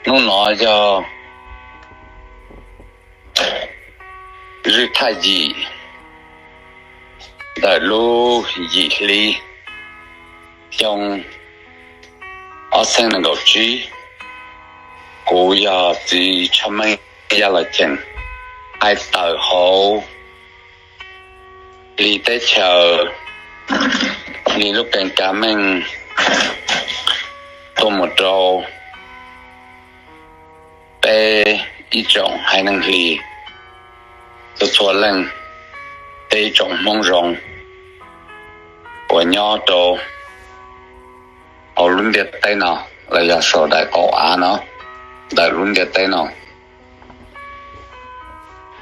Hnub no yog zwj thaj yim ntawm lub yim hli xyoo ob txheej nees nkaum tsib. Kuv yog txiv Tshaj Meej Yaj Los Cheem, hais tawm hauv li teb chaws, li lub kees kav meej tuaj mus rau peb ib tsoom haiv neeg Hli txhua txhua leej, peb ib tsoom Hmoob zoo uas nyob rau hauv lub ntiaj teb no los yog saum daim qaum av no ntawm lub ntiaj teb no.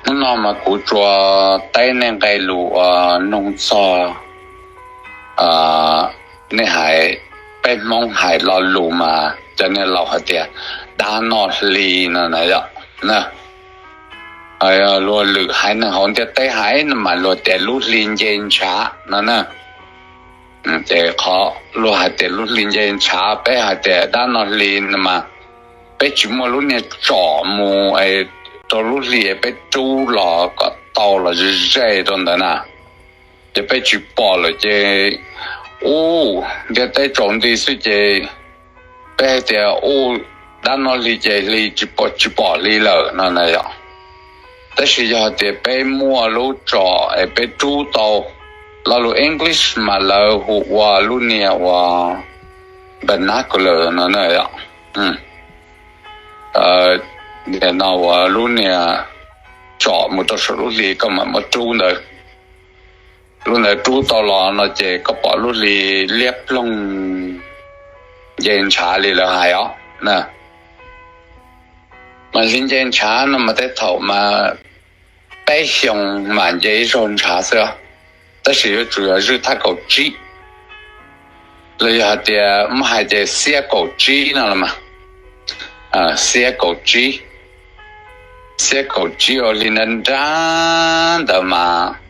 Hnub no mas kuv tsuas teb nej nqe lus uas noog txog, nej hais, peb Hmoob hais lo lus mas cov niag laus hais tias dab noj hli no na yom. Luag lwm haiv neeg hauv ntiaj teb hais no mas luag tias lub hli nce ntshav no na. Ces qhov luag hais tias lub hli nce ntshav, peb hais tias dab noj hli no mas peb tsis muaj lub niag tsom mus rau lub hli peb rub los kom tau los ze ze rau ntawd na. Ces peb tsis pom lawm ces, u, ntiaj teb tsaus nti xwb ces peb hais tias u, dab noj hli ces hli tsis pom, tsis pom hli lawm no na yom. Tab sis yog tias peb muaj lub tsom es peb rub tau, lo lus English mas lawv hu ua lub niag uas binocular no na yom. Nim no uas lub niag tsom mus rau saum lub hli koj mam muab rub ntawd, lub ntawd rub tau los no ces koj pom lub hli liab ploog nce ntshav li lawv hais os na. Mas hli nce ntshav no mas tej thaum mas peb xyoos mam nce ib zaug ntshav xwb, tab sis yuav tsum yog zwj thaj kaum tsib, los yog hais tias muab hais ces xiab kaum tsib no los mas, xiab kaum tsib, xiab kaum tsib uas hli nrab nrab ntawd mas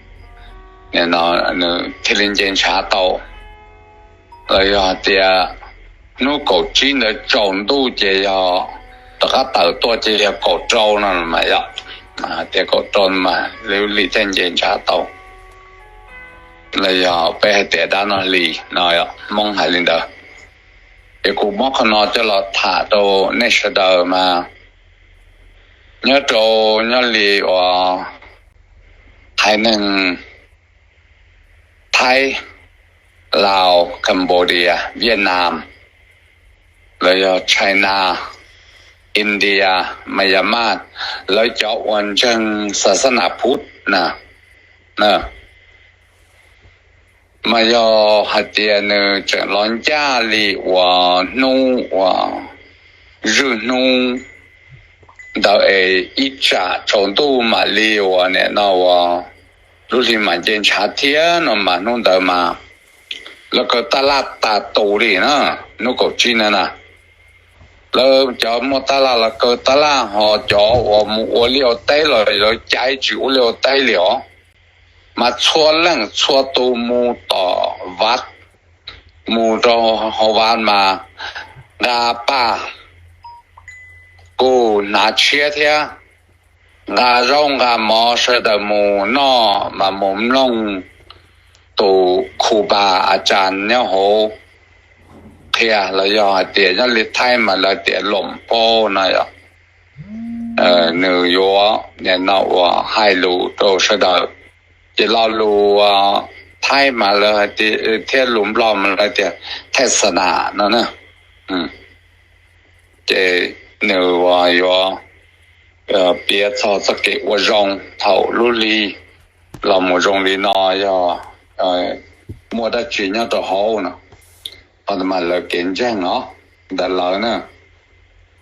nws thiaj li nce ntshav tau. Los yog hais tias hnub kaum tsib ntawd tsaus ntuj ces yog rov qab tawm tuaj ces yog kaum rau no mas yom, tias kaum rau mas lub hli thiaj nce ntshav tau. Los yog peb hais tias dab noj hli no, Hmoob hais li ntawd. Ces kuv muab qhov no coj los tham rau nej sawv daws mas nyob rau, nyob li uas haiv neeg Thaib, Laos, Cambodia, Vietnam, los yog China, India, Myanmar, lawv cov uas ntseeg xas xab nas Phut na, mas yog hais tias nws tseem los ncaj li uas hnub uas zwj hnub ntawd es ib tsam tsaus ntuj mam li uas nim no uas lub hli mam nce ntshav thiab no mas hnub ntawd mas lawv kaw tab laj tas tus li na, hnub kaum tsib na na. Lawv cov muaj tab laj los kaw tab laj, ho cov uas mus ua liaj ua teb los lawv caiv tsis ua liaj ua teb li os. Mas txhua leej txhua tus mus tom Vav, mus rau hauv Vav mas nqa paj, kuj hnav tshiab thiab, nqa zaub nqa mov sawv daws mus noj mas mus mloog tus khu pas a tsa nyob hauv qhia, los yog hais tias nyob li Thaib mas lawv tias loos pau no yom. Nws yuav nim no uas hais lus rau sawv daws, ces lo lus Thaib mas lawv hais tias, thiab lus Nplog mas lawv tias thej xa nas no na. Ces nws uas yuav piav txog txoj kev ua zoo thaum lub hli los mus zoo li no yog muaj dab tsi nyob rau hauv no, qhov ntawd mas lawv kev ntseeg os, ntawm lawv na.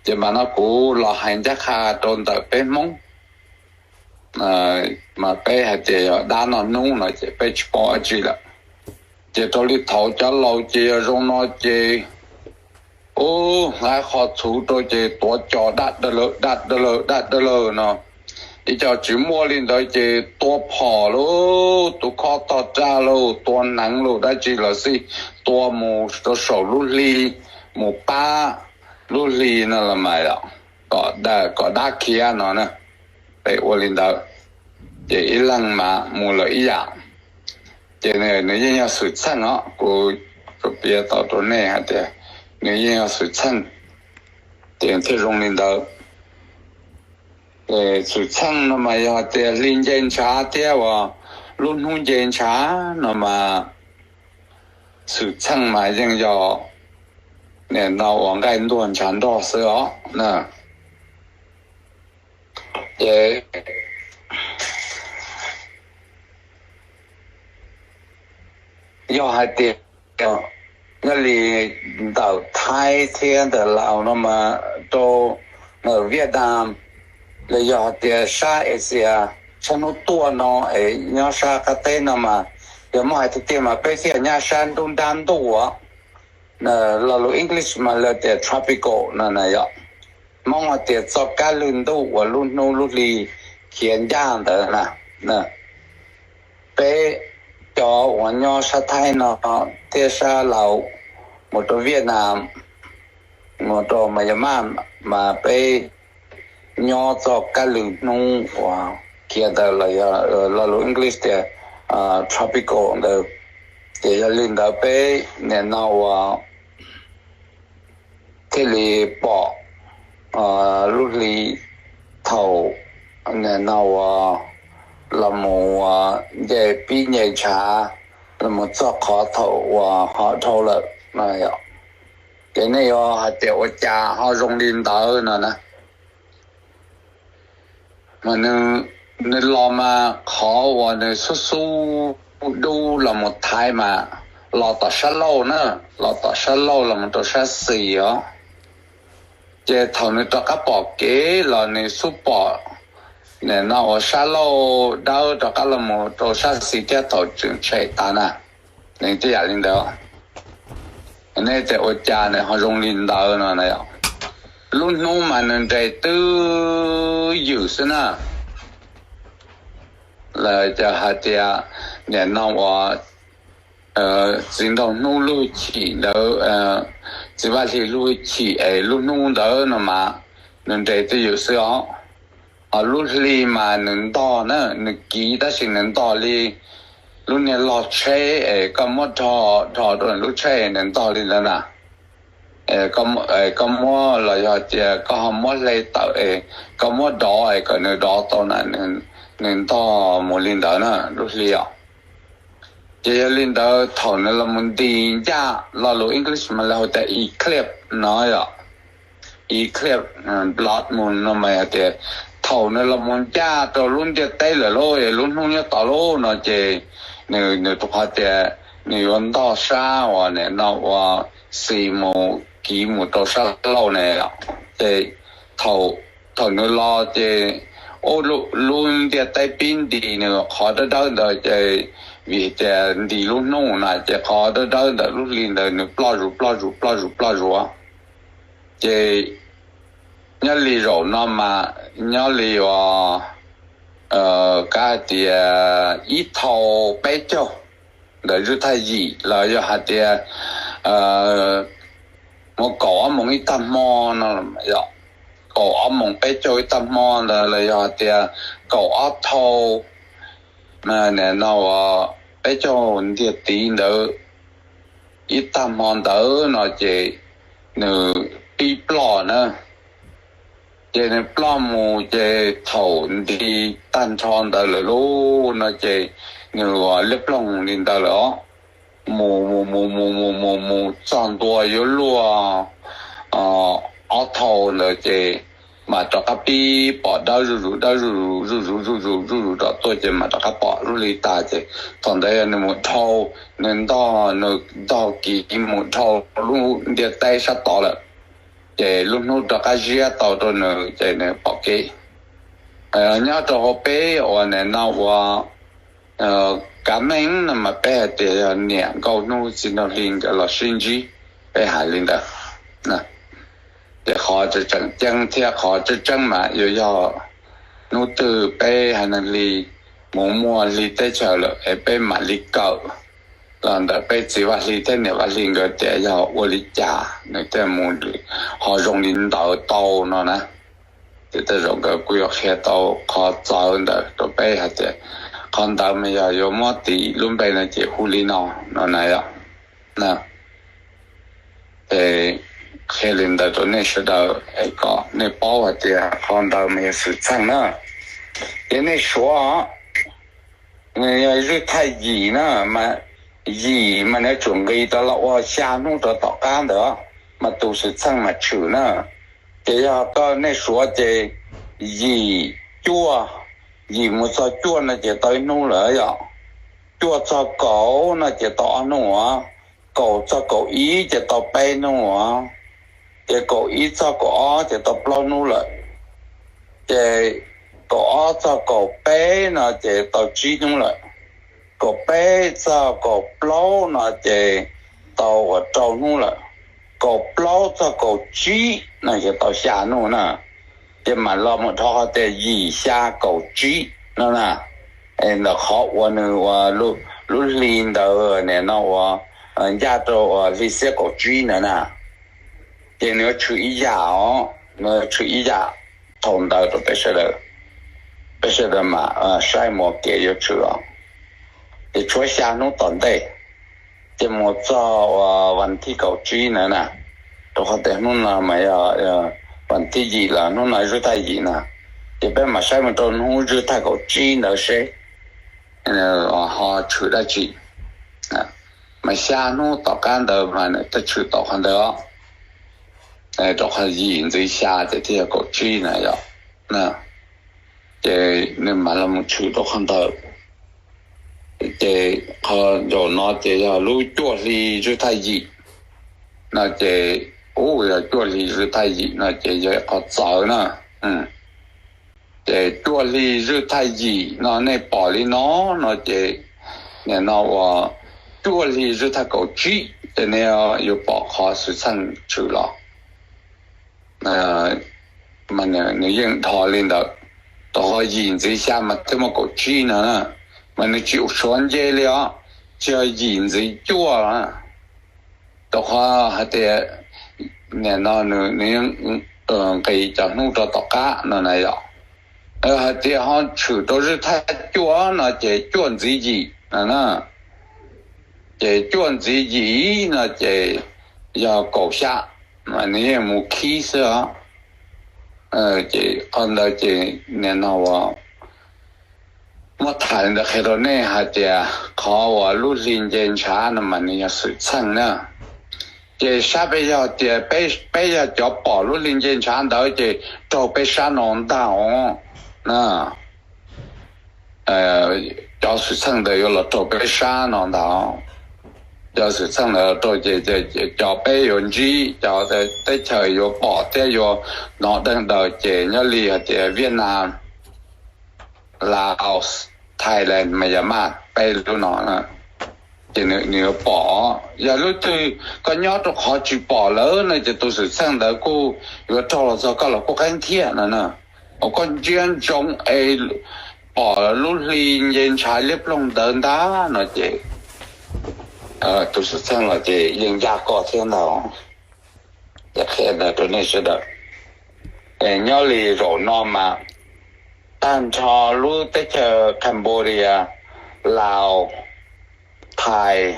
Ces mas no kuv los hais ncaj qha rau ntawm peb Hmoob, mas peb hais tias yog dab noj hnub no ces peb tsis paub dab tsi lawm. Ces raws li thaum cov laus ces yog zoo no ces, ub, nqa qhov txhuv rau ces tuav cos daj daj lawg daj daj lawg daj daj lawg no. Ib co tsis muaj li ntawd ces tua phom lauj, tua khob tog raj lauj, tua hneev lauj, dab tsi los xij, tua mus rau saum lub hli, mus pab lub hli no los mas yom. kom dab khiav no na. Peb ua li ntawd, ces ib leeg mas mus lawm ib yam. Ces nws yeej yog xwm txheej os, kuv tsuas piav tau rau nej hais tias nws yeej yog xwm txheej, ces thiaj zoo li ntawd. Xwm txheej no mas yog tias hli nce ntshav thiab uas lub hnub nce ntshav no mas xwm txheej mas yeej yog nim no uas nqaij ntuag ntshav nrog xwb os na. Ces yog hais tias nyob li ntawm Thaib thiab ntawm Laus no mas rau ntawm Vietnam, los yog hais tias sab Asia, sab hnub tuaj no es nyob sab qab teb no mas, yog muab hais tiag tiag mas peb thiaj nyob sab nruab nrab ntuj os. Lo lus English mas lawv tias tropical no na yom. Hmoob hais tias txoj kab lwg ntuj uas lub hnub lub hli khiav ncaj ntawd na. Peb cov uas nyob sab Thaib no thiab sab Laus mus rau Vietnam, mus rau Myanmar mas peb nyob txoj kab lwg hnub uas khiav ntawd los yog lo lus English tias tropical ntawd. Ces yog li ntawd peb nim no uas thiaj li pom lub hli thaum nim no uas los mus nce pib nce ntshav los mus txog qhov thaum uas ho dhau lawm no. Ces nej yuav hais tias ua cas ho zoo li ntawd no na. Mas nws los mas qhov uas nws xub xub dub los mus thaiv mas los tom sab laug na, los tom sab laug los mus rau sab xis os. Ces thaum nws rov qab pom kev los nws xub pom nim no uas sab laug dawb rov qab los mus rau sab xis thiab thaum tseem tshem tas na. Nws tej yam li ntawd, nej tias ua cas nws ho zoo li ntawd no. Lub hnub mas nws nres twb ywm xwb na. Lawv hais tias nim no uas txiv nraug hnub lub hwj chim ntawd, txiv vaj hli lub hwj chim es lub hnub ntawd no mas nws nres twb ywm xwb os. Ho lub hli mas nws ntog na, nws kiv tab sis nws ntog li lub niag log tsheb es koj muab dhos dhos rau lub tsheb nws ntog li ntawd na. Koj muab los yog tias koj ho muab hle tawm es koj muab dov es kom nws dov tau na, nws ntog mus li ntawd na lub hli os. Ces yog li ntawd thaum nws los mus nti ncaj, lo lus English mas lawv hu tias eclipse no yom. Eclipse, blood moon no mas yog tias thaum nws los mus ncaj rau lub ntiaj teb lawm lauj, lub hnub nyob tod lauj no ces nws, nws rau qhov tias nws yuav ntog sab uas nim no uas xis mus kiv mus rau sab laug ne. Ces thaum, thaum nws los ces lub ntiaj teb pib nti nws qhov dawb dawb ntawd ces vim tias nti lub hnub na ces qhov dawb dawb ntawm lub hli ntawd nws ploj zus ploj zus ploj zus ploj zus. Ces nyob li zaum no mas nyob li uas kav hais tias ib thau peb caug ntawm zuj thaj yim los yog hais tias mus kaum ob moos ib tag hmo no, kaum ob moos peb caug ib tag hmo ntawd los yog hais tias kaum ob thau no uas peb caug ntiag tiv ntawd ib tag hmo ntawd no ces nws pib ploj na. Ces nws ploj mus ces thaum nti tag nrho ntawd lawm lauj no ces nws liab ploog li ntawd lawm os. Mus mus mus mus mus mus mus txog ntua yuav luaj ob thau ntawd ces mam rov qab pib pom dawb zuj zus dawb zuj zus zuj zus zuj zus zuj zus rov tuaj ces mam rov qab pom lub hli tag ces thaum ntawd yog nws mus dhau, nws ntog, nws ntog kiv mus dhau lub ntiaj teb sab tod lawm. Ces lub hnub rov qab ziab tau rau nws ces nws pom kev. Nyob rau hauv peb uas nim no uas kav meej no mas peb hais tias yog niam nkauj hnub txiv nraug hli nkawd los sib ntsib, peb hais li ntawd. Ces qhov tseem ceeb thiab qhov tseeb tseeb mas yuav yog hnub twg peb haiv neeg hli mus muaj hli teb chaws lawm es peb mam li kawm los ntawm peb txiv vaj hli thiab niam vaj hli nkawd tias yog ua li cas nws thiaj mus ho zoo li ntawd tau no na. Ces tej zaum nkawd kuj yuav qhia tau qhov txawv ntawd rau peb hais tias qhov ntawd mas yog yuav muab tis lub npe no ces hu li no no na yom. Ces qhia li ntawd rau nej sawv daws es kom nej paub hais tias qhov ntawd mas yog xwm txheej na. Ces nej suav yog zwj thaj yim na, yim mas nws yuav tsum nqis rov los ua xya hnub rau tom qab ntawd mas tus xwm txheej mas tshwm na. Ces yog koj nej suav ces yim, cuaj, yim mus txog cuaj no ces tau ib hnub lawm yom. Cuaj txog kaum no ces tau ob hnub os. Kaum txog kaum ib ces tau peb hnub os. Ces kaum ib txog kaum ob ces tau plaub hnub lawm. Ces kaum ob txog kaum peb no ces tau tsib hnub lawm. Kaum peb txog kaum plaub no ces tau ua rau hnub lawm. Kaum plaub txog kaum tsib no ces tau xya hnub na. Ces mam los mus dhau qhov tias yim, xya, kaum, tsib no na. Ntawm qhov uas nws ua lub hli ntawd nim no ua ncaj rau uas hli xiab kaum tsib ntawd na. Ces nws yuav tshwm ib yam os, nws yuav tshwm ib yam thaum ntawd rau peb sawv daws. Peb sawv daws mam saib mus kev yuav tshwm os. Ces tshuav xya hnub tom ntej, ces mus txog uas vas thib kaum tsib ntawd na, rau qhov tias hnub no mas yog vas thib yim lawm, hnub no zwj thaj yim na. Ces peb mam saib mus rau hnub zwj thaj kaum tsib ntawd seb ho tshwm dab tsi. Mas xya hnub tom qab ntawd mas nws thiaj tshwm tau qhov ntawd os. Rau qhov yim ntxiv xya ces thiaj yog kaum tsib na yom. Ces nws mam los mus tshwm rau qhov ntawd. Ces qhov zaum no ces yog lub cuaj hli zwj thaj yim no ces, ub, yog cuaj hli zwj thaj yim no ces yog qhov txawv na. Ces cuaj hli zwj thaj yim no nej pom li no, no ces nim no uas cuaj hli zwj thaj kaum tsib ces nej yuav pom qhov xwm txheej tshwm los. Nws yeej dhos li ntawd, rau qhov yim ntxiv xya mas thiaj muaj kaum tsib no na, mas nws tsis suav nce li os, tsis yog yim ntxiv cuaj, rau qhov hais tias nim no nws yeej nqis cov hnub rau tom qab no na yom. Hais tias ho tshwm rau zwj thaj cuaj no ces cuaj ntxiv yim no na, ces cuaj ntxiv yim no ces yog kaum xya, mas nws yeej mus khib xwb os. Ces qhov ntawd ces nim no uas muab tham li ntawd qhia rau nej hais tias qhov uas lub hli nce ntshav no mas nws yog xwm txheej na. Ces sab peb yog tias peb yog cov pom lub hli nce ntshav ntawd ces raug peb sab no ntag os. Cov xwm txheej ntawd yuav los raug peb sab no ntag. Cov xwm txheej ntawd los raug ces cov peb yuav ntsib, cov teb chaws yuav pom thiab yuav hnov deeg daws ces nyob li hais tias Vietnam, Laos, Thailand, Myanmar, peb lub no ces nws yuav pom. Yog lub twg koj nyob rau qhov tsis pom lawm no ces tus xwm txheej ntawd kuj yuav raug los txog koj los kuj qeeb thiab no na. Uas koj ntsia ntsoov es pom lub hli nce ntshav liab ploog ntawd ntag no ces tus xwm txheej los ces yeej ncaj koj thiab ntag. Ces qhia ntawd rau nej sawv daws. Nyob li zaum no mas tag nrho lub teb chaws Cambodia, Laos, Thais,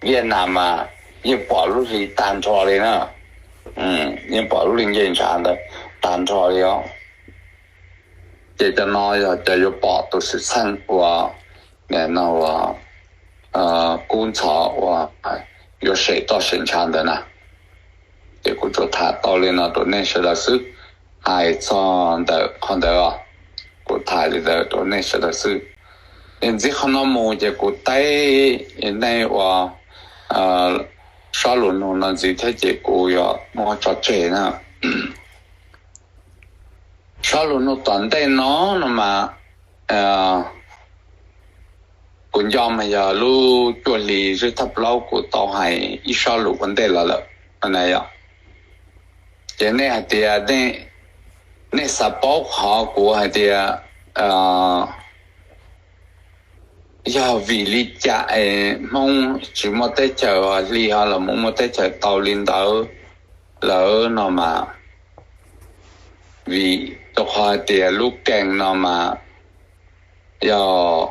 Vietnam mas yeej pom lub hli tag nrho li na. Yeej pom lub hli nce ntshav ntawd tag nrho li os. Ces cov no yog cov yuav pom tus xwm txheej uas nim no uas kub ntxhov uas yuav sem toj sem ntshav ntawd na. Ces kuv tsuas tham tau li no rau nej sawv daws xwb. Hais txog ntawm qhov ntawd os, kuv tham li ntawd rau nej sawv daws xwb. Ces ntxiv qhov no mus ces kuv teb nej ua sob lus nug no ntxiv thiab ces kuv yuav muab tso tseg na. Sob lus nug tom ntej no no mas kuv nco mas yog lub cuaj hli zwj thaj plaub kuv tau hais ib sob lus ua ntej los lawm na yom. Ces nej hais tias nej xav paub qhov kuv hais tias yog vim li cas es Hmoob tsis muaj teb chaws, hli ho los mus muaj teb chaws tau li ntawd lawm no mas vim rau qhov hais tias lub keeg no mas yog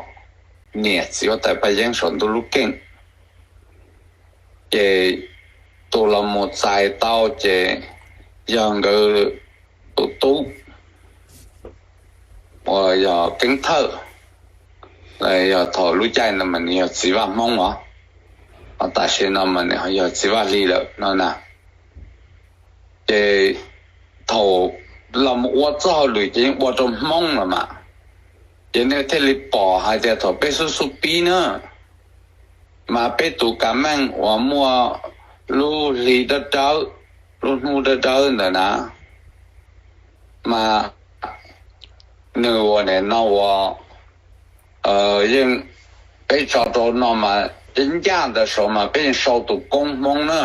niam txiv huab tais Paj Yeeb saum ntuj lub keeg, ces tus los mus txais tau ces yog nkawd tus tub uas yog Keeb Thawj, yog thaum lub caij no mas nws yog txiv vaj Hmoob os, ho tam sim no mas nws yog txiv vaj Hli lawm no na. Ces thaum los mus ua txoj hauj lwm ces yeej ua rau Hmoob los mas, ces nej thiaj li pom hais tias thaum peb xub xub pib na, mas peb tus kav meej uas muaj lub hli dawb dawb, lub hnub dawb dawb ntawd na, mas nws ua nim no ua yeej, peb tso rau no mas ncaj ncaj ntawd saud mas peb yeej sau tus koob Hmoob na.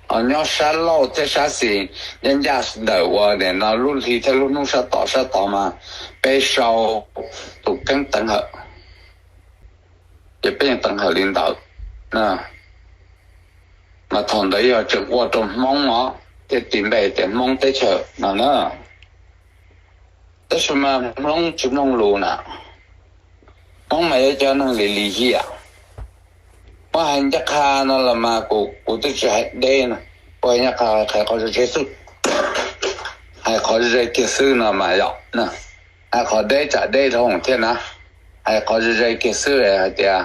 Ho nyob sab laug thiab sab xis ncaj ncaj ntawm uas nim no lub hli thiab lub hnub sab tom sab tod mas peb sau tus Keeb Teev Hawm, ces peb yeej teev hawm li ntawd. Mas thaum ntawd yog tseem ua rau Hmoob os, thiaj tis npe tias Hmoob teb chaws no na. Tab sis mas Hmoob tsis mloog lus na, Hmoob mas yog cov neeg lim lim hiam. Muab hais ncaj qha no los mas kuv twb tsis hais deb no, kuv hais ncaj qha, hais qhov ze ze xwb, hais qhov ze ze kiag xwb no mas yog, hais qhov deb tsam deb dhau thiab na, hais qhov ze ze kiag xwb hais tias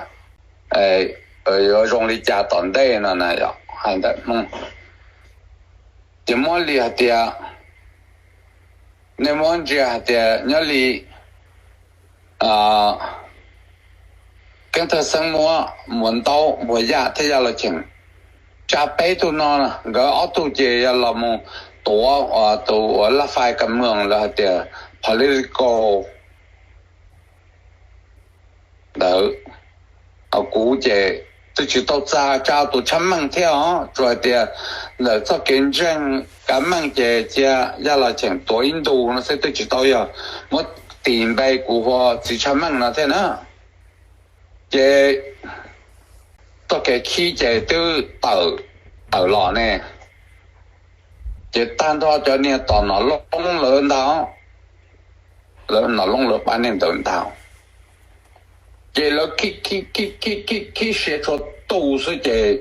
yuav zoo li cas tom ntej no na, yog hais ntawm Hmoob. Ces muab li hais tias, nej muab ntsia hais tias nyob li Keeb Thawj Xeeb Muab, Muas Ntaub, Npuag Yaj thiab Yaj Los Cheem, tsa peb tug no, nkawd ob tug ces yog los mus tuav tus uas laj fais kas mws lawv hais tias political ntawd. Ho kuv ces twb tsis tau txag tsa tus tshaj meej thiab os, tsuas hais tias ntawm txoj kev ntseeg kav meej ces cia Yaj Los Cheem tuav ib ntus no xwb, twb tsis tau yog muab tis npe kuv hu txiv tshaj meej no thiab na. Ces txoj kev khib ces twb tawm, tawm los ne, ces tag nrho cov niag tom Nom Loob lawv ntag, lawv Nom Loob lawv pab neeg ntawd ntag. Ces lawv khib khib khib khib khib siav tshuav tus xwb ces,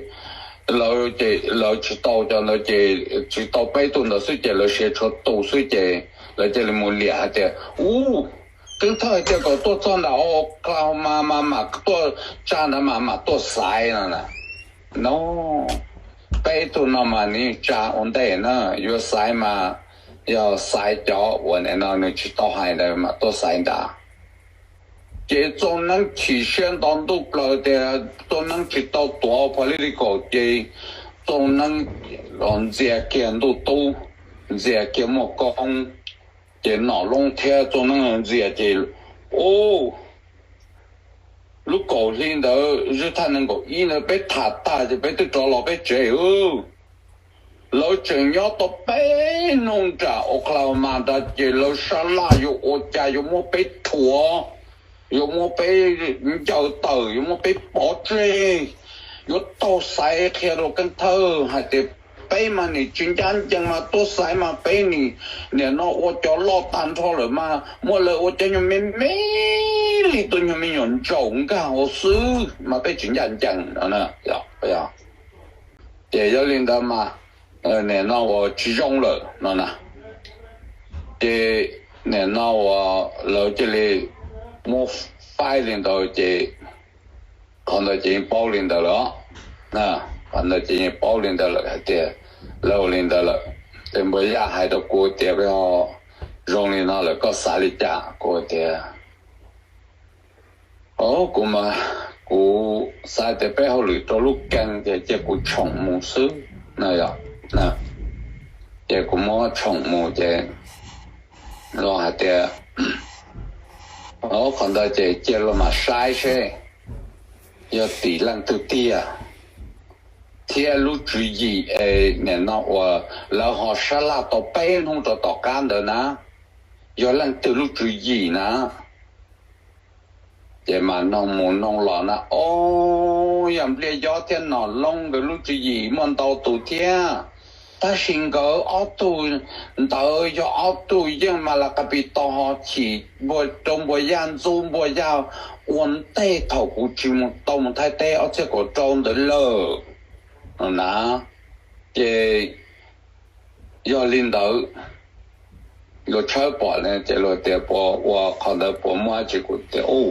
lawv ces lawv tsis tau cov ntawd ces, tsis tau peb tug ntawd xwb ces lawv siav tshuav tus xwb ces lawv cia li mus liam hais tias, ub, Keeb Thawj hais tias kom tuaj txog ntawm Oklahoma mas mam tuaj tsa ntawd mas mam tuaj xaiv no na. No, peb tug no mas nws tsa ua ntej na, yuav xaiv mas yog xaiv cov uas nim no nws tsis tau hais ntawd mas tuaj xaiv ntag. Ces txoj neeb chim siab nto ntuj plaws tias txoj neeb tsis tau tuav political ces txoj neeb los ntxias kiag ntuj tub, ntxias kiag muaj koob, ces Nom Loob thiab txoj neeb ntxias ces, ub, lub kaum hli ntawd, zij thaj nees nkaum ib ntawd peb tham tag ces peb twb rov los peb tsev. Lawv tseem nyob tau peb hnub nram Oklahoma ntawd ces lawv sab laj yuav ua cas yuav muab peb rhuav, yuav muab peb ncaws tawm, yuav muab peb pov tseg, yuav taug xaiv qhia rau Keeb Thawj hais tias peb mas nim tsis ncaj ncees mas tuaj xaiv mas peb nim, nim no ua cov loj tag nrho lawm mas muab lawv ua cov nyuag me me li tus nyuag me nyuam ntsaum nkag hauv xwb mas peb tsis ncaj ncees no. Ces yog li ntawd mas nim no ua tsis zoo lawm no na. Ces nim no ua lawv cia li muab faib li ntawd ces qhov ntawd ces yeej paub li ntawd lawm. Qhov ntawd ces yeej paub li ntawd lawm hais tias lawv ua li ntawd lawm. Ces Npuag Yaj hais rau kuv tias, Zoo li no lawm koj xav li cas? Kuv tias, O, kuv mas kuv xav tias peb hauj lwm rau lub keeg ces cia kuv tshoom mus xwb na yom. Ces kuv muab tshoom mus ces luag hais tias, O, qhov ntawd ces cia luag mam saib seb yog tim leej twg tiag, thiab lub tswv yim es nim no uas lawv ho sab laj tau peb hnub rau tom qab ntawd na, yog leej twg lub tswv yim na. Ces mas noog mus noog los na, O, yog Npliaj Yob thiab Nom Loob nkawd lub tswv yim muaj ntau tus thiab. Tab sis nkawd ob tug ntawd yog ob tug yeej mas las qas pis tau ho chim rau Npuag Yaj, ntxub Npuag Yaj ua ntej thaum kuv tsis mus tau mus Thaib teb ob txhiab kaum rau ntawd lawm na. Ces yog li ntawd, luag tshawb pom ces luag tias puas ua qhov ntawd puas muaj dab tsi, kuv tias u,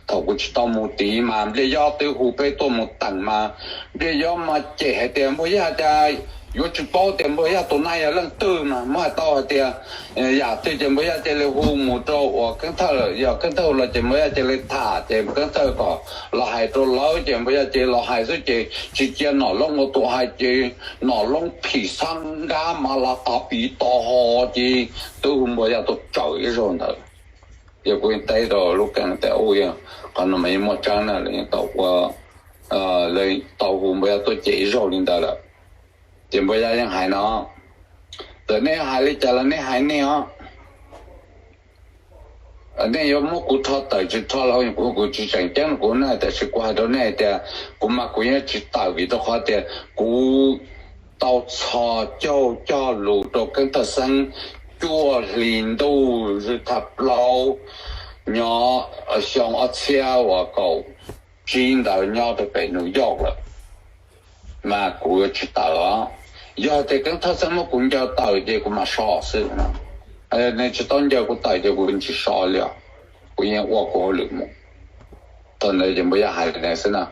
thaum kuv tsis tau mus tid mas Npliaj Yob twb hu peb tuaj mus teem mas Npliaj Yob mas cem hais tias Npuag Yaj cas yuav tsis paub tias Npuag Yaj tus neeg yog leej twg mas muab hais tau hais tias yam twg ces Npuag Yaj cia li hu mus rau uas Keeb Thawj, yog Keeb Thawj los ces Npuag Yaj cia li tham ces Keeb Thawj kom los hais rau lawv ces Npuag Yaj cia li los hais xwb ces tsis cia Nom Loob ua tus hais ces Nom Loob phim xab nkab mas las qas pis tau ho ces twb hu Npuag Yaj tuaj tsawm ib zaug ntawd. Yog kuv yeej teb rau lub keeb tias u, qhov no mas yeej muaj tseeb na, lawv yeej tau ua, lawv tau hu Npuag Yaj tuaj cem ib zaug li ntawd lawm. Ces Npuag Yaj yeej hais no, txawm nej hais li cas los nej hais nej os, nej yuav muab kuv rho tawm tsis rho los kuv, kuv tsis tseem ceeb kuv na, tiam sis kuv hais rau nej hais tias kuv mas kuv yeej tsis tawm vim rau qhov tias kuv tau txhos caug cog lus rau Keeb Thawj Xeeb cuaj hlis ntuj zwj thaj plaub nyob xyoo ob txhiab uas kaum tsib ntawd nyob rau pem New York lawm, mas kuv yuav tsis tawm os. Yog tias Keeb Thawj Xeeb muab kuv ncaws tawm ces kuv mam so xwb. Nej tsis tau ncaws kuv tawm ces kuv tsis so li os, kuv yeej ua kuv hauj lwm mus. Thaum ntawd ces Npuag Yaj hais li ntawd xwb na.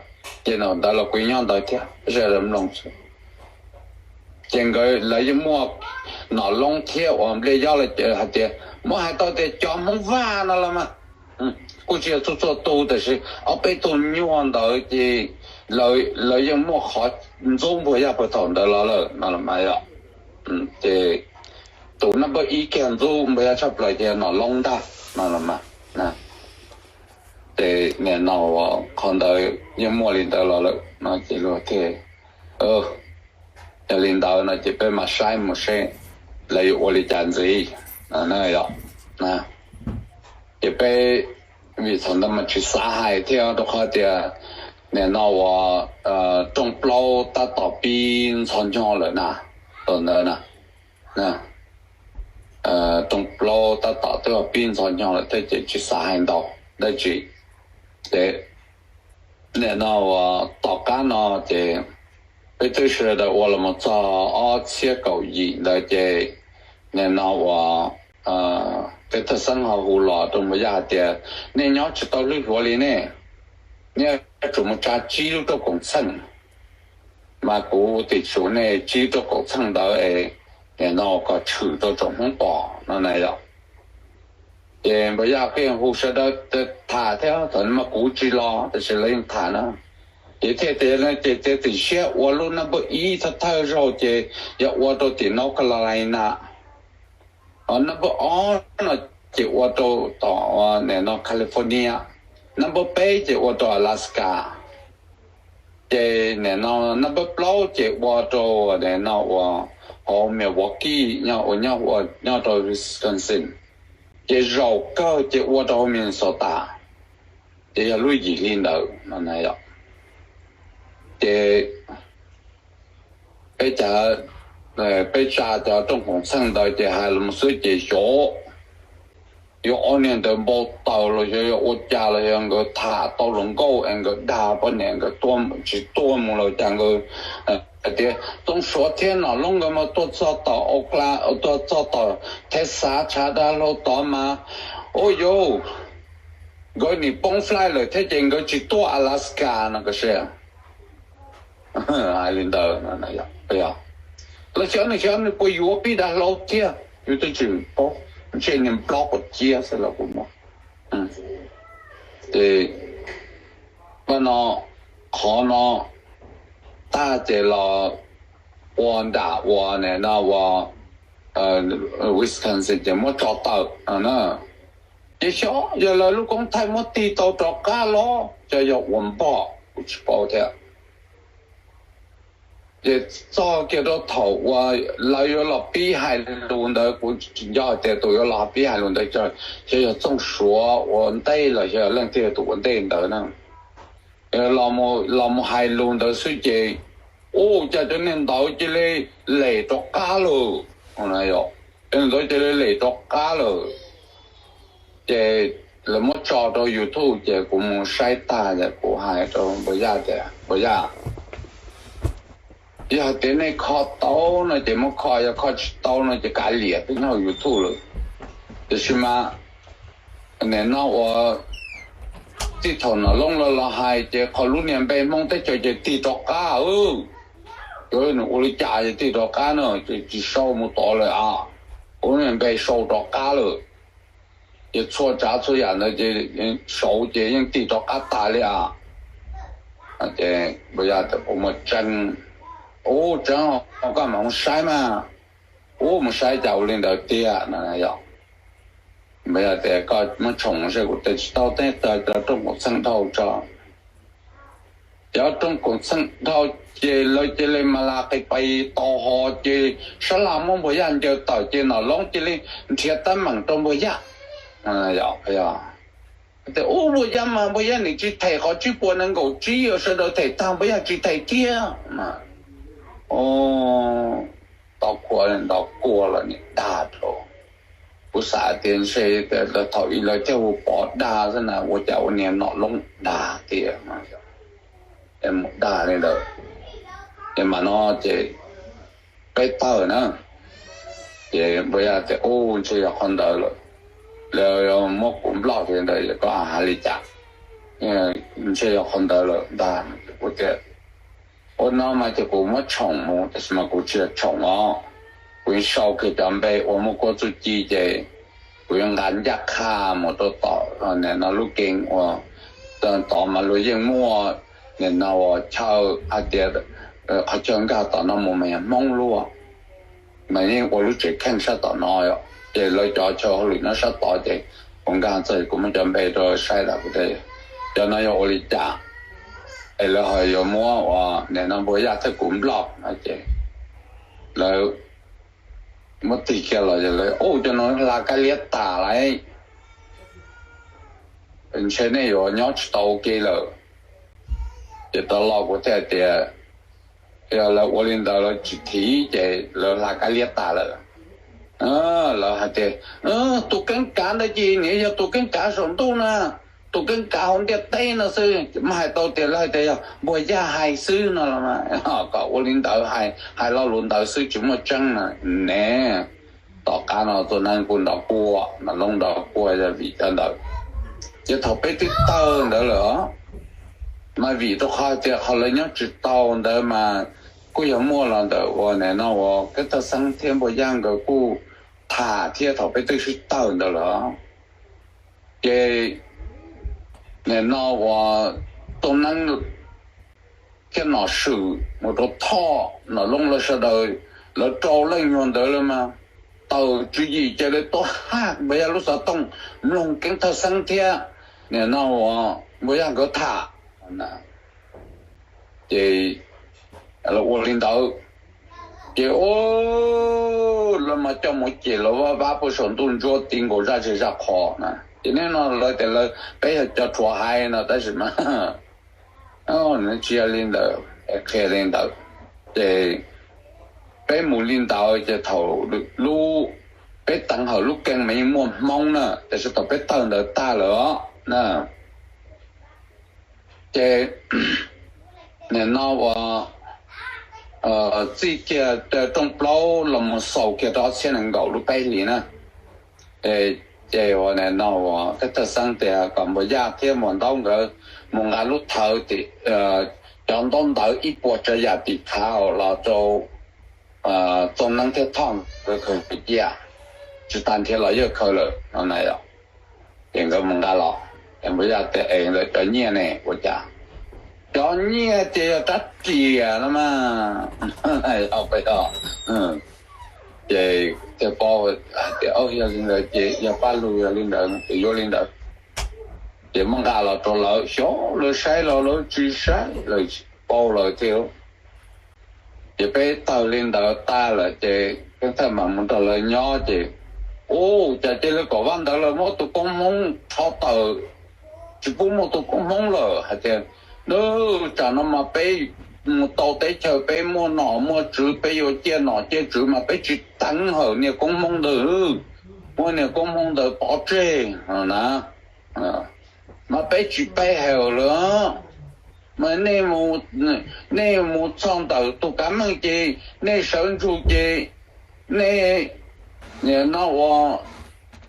Ces thaum ntawd los kuv yeej nyob ntawd thiab, zaj dab mloog xwb. Ces nkawd lawv yeej muaj, Nom Loob thiab uas Npliaj Yob lawv hais tias muab hais tau tias cov Hmoob Vaj no los mas kuj tsis yog txhua txhua tus, tiam sis ob peb tug nyuag ntawd ces lawv yeej muaj qhov ntxub Npuag Yaj puag thaum ntawd los lawm no los mas yog. Ces tus nab npawb ib kiag ntxub Npuag Yaj tshaj plaws ces yog Nom Loob ntag no los mas. Ces nim no qhov ntawd yeej muaj li ntawd los lawm no ces luag thiaj, yog li ntawd no ces peb mam saib mus seb lawv yuav ua li cas ntxiv. Ces peb, vim thaum ntawd mas tsis xav hais thiab rau qhov tias nim no uas rooj plaub tab tom pib ntxhov nyo lawm na, thaum ntawd na, rooj plaub tab tom twb pib ntxhov nyo lawm thiab ces tsis xav hais ntau dab tsi. Ces nim no uas tom qab no ces peb twb sawv daws ua los mus txog ob txhiab kaum yim ntawd ces nim no uas Keeb Thawj Xeeb ho hu los rau Npuag Yaj hais tias nej nyob tsis tau hlwb hluav li ne, nej yuav tsum mus tsa tsib lub rooj koom txheej, mas kuv tim tsum nej tsib lub rooj koom txheej ntawd es nim no kom tshwm rau tsoom Hmoob pom no na yom. Ces Npuag Yaj yeej hu sawv daws tham thiab, thaum no mas kuv tsis los tab sis lawv yeej tham na. Ces thiaj tias ces tim siab ua lub nab npawb ib thawj thawj zaug ces yog ua rau tim North Carolina, nab npawb ob no ces ua rau tom nim no California, nab npawb peb ces ua rau Alaska, ces nim no nab npawb plaub ces ua rau nim no uas hauv Milwaukee nyob ua nyob ua nyob rau Wisconsin, ces zaum kawg ces ua rau hauv Minnesota, ces yog lub yim li ntawd no na yom. Ces peb cov, peb tsa cov rooj koom txheej ntawd ces hais los xwb ces xyov yog ob niag ntawd npau taws los xyov yog ua cas los yog nkawd tham tau hluas nkauj es nkawd dag poj niam nkawd tsis tuaj mus los cas nkawd hais tias Txooj Suav thiab Nom Loob nkawd mas tuaj txog tom Oakland, tuaj txog tom Texas tshav dav hlau tod mas, ua yus, nkawd nim poob flight lawm thiab ces nkawd tsis tuaj Alaska no koj saib. Hais li ntawd, los xyov nws xyov nws puas yuav pib dav hlau thiab, yus twb tsis paub, ntshe niag nplob quav ciab xwb los kuv muab. Ces no, qhov no tag ces los ua nram ua nim no ua Wisconsin ces muab tso tawm no na. Ces xyov yog lawv lub koob thaij muab tig tau rov qab los xyov yog ua npog kuv tsis paub thiab. Ces txog kiag rau thaum uas lawv yuav los pib hais lus ntawd, kuv tsis nco hais tias tus yuav los pib hais lus ntawd xyov yog Txooj Suav ua ntej los xyov leej twg tus ua ntej ntawd na. Los mus hais lus ntawd xwb ces Ua cas cov niag ntawd cia li lem rov qab lawm. Cov niag ntawd cia li lem rov qab lawm. Ces lawv muab tso rau YouTube ces kuv mus saib tag ces kuv hais rau Npawg Yaj tias, Npawg Yaj, yog hais tias nej kho tau no ces muab kho, yog kho tsis tau no ces kav liam peb nyob YouTube lawm. Tiam sis mas nim no ua txij thaum Nom Loob los los hais ces qhov lub niag npe Hmoob teb chaws ces tig rov qab. Cov nws ua li cas ces tig rov qab no ces tsis sau mus tod lawm a. Ua lub niag npe sau rov qab lawm. Ces txhua tsav txhua yam ntawd ces sau ces yeej tig rov qab tas li a. Ces Npawg Yaj tias, Ua muaj tseeb? Ua tseeb, koj mam mus saib mas. Ua mus saib cas ua li ntawd tiag no. Npawg Yaj tias, Koj muab tshoom seb. Kuv tias, Tsis tau, teb tag cov rooj koom txheej dhau tso. Cov rooj koom txheej dhau ces lawv cia li mas las qis pais tau ho ces sab laj muab Npawg Yaj ncaws tawm ces Nom Loob cia li nrhiav teeb meem rau Npawg Yaj. Tias, Ub, Npawg Yaj mas Npawg Yaj nim tsis them qhov tsib puas nees nkaum tsib, sawv daws them tag Npawg Yaj tsis them thiab. Tau kua nto kua los nim dag rau. Kuv xav tias ntshe thaum ub lawv thiaj hu Pov dag xwb na, ua cas ua niag Nom Loob dag tiag. Mus dag li ntawd. Ces mas no ces peb tawg na. Ces Npawg Yaj tias, Ub, ntshe yog qhov ntawd lawm, lawv muab kuv nploj li ntawd, koj hais li cas? Ntshe yog qhov ntawd lawm ntag. Kuv tias, Ua no mas ces kuv muab tshoom mus, tab sis mas kuv tsis yog tshoom os. Kuv yeej sau kiag cov npe uas muaj kuab txuj ci ces kuv yuav nqa ncaj qha mus rau tom nim no lub keeb uas tod mas luag yeej muaj nim no ua chaw hais tias qhov chaw nkag tom no mus mas yog Hmoob luaj, mas yeej ua lub tsev kheej sab tom no. Ces lawv cov chaw hauj lwm nyob sab tod ces kuv nkag txog kuv muab cov npe rau saib tas kuv tias, Cov no yog ua li cas es lawv ho yuav muab ua nim no Npawg Yaj thiab kuv nploj no? Ces lawv muab tig kiag los ces lawv, Ub, cov no hla kab liab tas lawm, ntshe nej yuav nyob tsis tau ua ke lawm. Ces rov los kuv thiaj tias, Yog lawv ua li ntawd lawv tsis thim ces lawv hla kab liab tas lawm. Lawv hais tias, Tus keeb kav ntawd ces nws yog tus keeb kav saum ntuj na, tus keeb kav hauv ntiaj teb no xwb. Mas hais tau tias lawv hais tias yog Npawg Yaj hais xwb no los mas kom ua li ntawd, hais lo lus ntawd xwb tsis muaj tseeb na ne. Tom qab no txoj neeb kuj nrov kuaj, Nom Loob nrov kuaj yog vim cov ntawd. Ces thaum peb twb tawg ntawd lawm os, mas vim rau qhov tias qhov lawv nyob tsis tau ntawd mas kuj yog muaj los ntawm uas nim no uas Keeb Thawj Xeeb thiab Npawg Yaj nkawd kuj tham thiab thaum peb twb sib tawg ntawd lawm. Ces nim no uas txoj neeb thiab Nom Swm mus rau Thoj, Nom Loob lawv sawv daws, lawv rau leej nyuag ntawd lawm mas tawm tswv yim ces lawv tuaj haj Npawg Yaj lub xov tooj mloog Keeb Thawj Xeeb thiab nim no uas Npawg Yaj nkawd tham. Ces lawv ua li ntawd, ces lawv mas coj mus ces lawv vaj vab puag saum ntuj ntsuab ti nkaus zaj zej zaj qhov na. Ces nim no lawv tias lawv peb yog cov rhuav haiv no tab sis mas nws tsis yog li ntawd, qhia li ntawd. Ces peb mus li ntawd ces thaum lub, peb teev hawm lub keeb mas yeej muaj Hmoob na, tiam sis thaum peb tawg ntawd tag lawm os na, ces nim no uas txij kiag rooj plaub los mus xaus kiag rau ob txhiab nees nkaum lub peb hlis na, ces uas nim no uas Keeb Thawj Xeeb tias kom Npawg Yaj thiab Muas Ntaub nkawd mus nqa lub thawv tim, cov ntaub ntawv ib puas tsav yam tim khav los rau Txooj Neeb thiab Thoj nkawd khaws cia, tsis tas nrhiav los yawg khaws lawm no na yom. Ces nkawd mus nqa los, es Npawg Yaj tias es ntawm cov nyiaj ne ua cas? Cov nyiaj ces yog rab riam no mas, yog, ces thiaj paub hais tias yog li ntawd ces yog paj lug yog li ntawd ces yuav li ntawd. Ces muab nqa los rau lawv xyov lawv saib los lawv tsis saib, lawv tsis paub lawv thiab. Ces peb tawg li ntawd tag lawm ces Keeb Thawj mam mus nrog lawv nyob ces, ub, cas cia li kom vaj ntawd lawv muab tus koob Hmoob rho tawm, tsis pub muaj tus koob Hmoob lawm. Hais tias, Nab, tsam no mas peb mus tau teb chaws, peb muaj nom muaj tswv, peb yuav ciaj nom ciaj tswv mas peb tsis teev hawm niag koob hmoob ntawd, muab niag koob hmoob ntawd pov tseg na. Mas peb tsis pe hawm lawm. Mas nej mus txog ntawm tus kav meej ces nej sawv ntsug ces nej nim no ua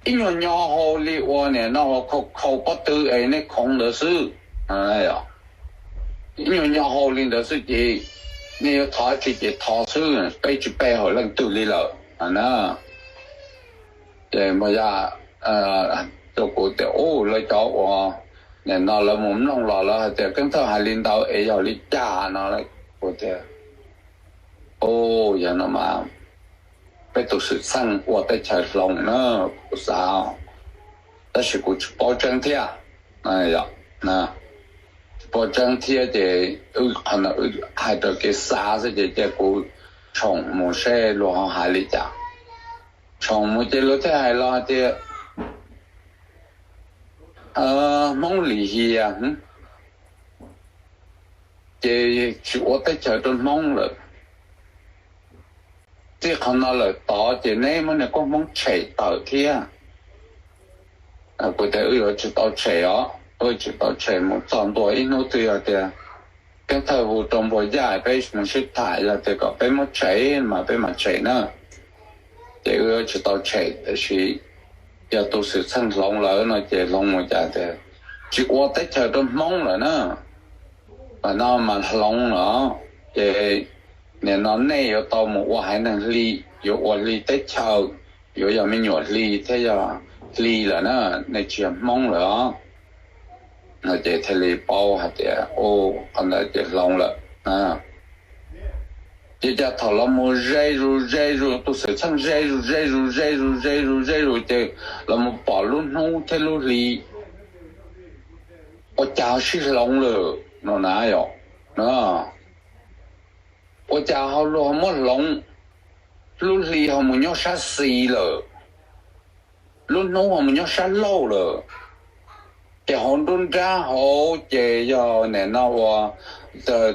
ib nyuag nyo hau li ua nim no ua khau khau pob tw es nej khoov ntawd xwb. Ib nyuag nyo hau li ntawd xwb ces nej yuav thov tsi ces thov xwb, peb tsis pe hawm leej twg li lawm na. Ces Npog Yaj rau kuv tias, Ub, lawv cov uas nim no lawv mus mloog los lawv hais tias Keeb Thawj hais li ntawd es yog li cas no? Kuv tias, Ub, yog no mas peb tus xwm txheej ua teb chaws hloov na, kuv xav, tab sis kuv tsis paub tseeb thiab. Tsis paub tseeb thiab ces qhov no wb hais raws kev xav xwb ces cia kuv tshoom mus seb luag ho hais li cas. Tshoom mus ces luag thiaj hais los hais tias Hmoob lim hiam ces tsis ua teb chaws rau Hmoob lawm. Txij qhov no lawm tod ces neb muab niag koob Hmoob tshem tawm thiab. Kuv tias wb yuav tsis tau tshem os, wb tsis tau tshem, mus txog ntua ib hnub twg yog tias Keeb Thawj hu rau Npog Yaj peb mus sib tham, yog tias kom peb muab tshem mas peb mam tshem na. Ces wb yuav tsis tau tshem, tab sis yog tus xwm txheej hloov lawm no ces hloov mus cas tias tsis ua teb chaws rau Hmoob lawm na. Mas no mas hloov lawm ces nim no nej yuav tau mus ua haiv neeg hli, yuav ua hli teb chaws, yuav yog me nyuam hli thiab yog hli lawm na, nej tsis yog Hmoob lawm os. No ces thiaj li paub hais tias qhov ntawd ces hloov lawm. Ces cas thaum los mus ze zus ze zus, tus xwm txheej ze zus ze zus ze zus ze zus ze zus ces los mus pom lub hnub thiab lub hli, ua cas ho sib hloov lawm no na yom. Ua cas ho luag ho muab hloov, lub hli ho mus nyob sab xis lawm, lub hnub ho mus nyob sab laug lawm. Ces hauv nruab nrab hauv ces yog nim no ua,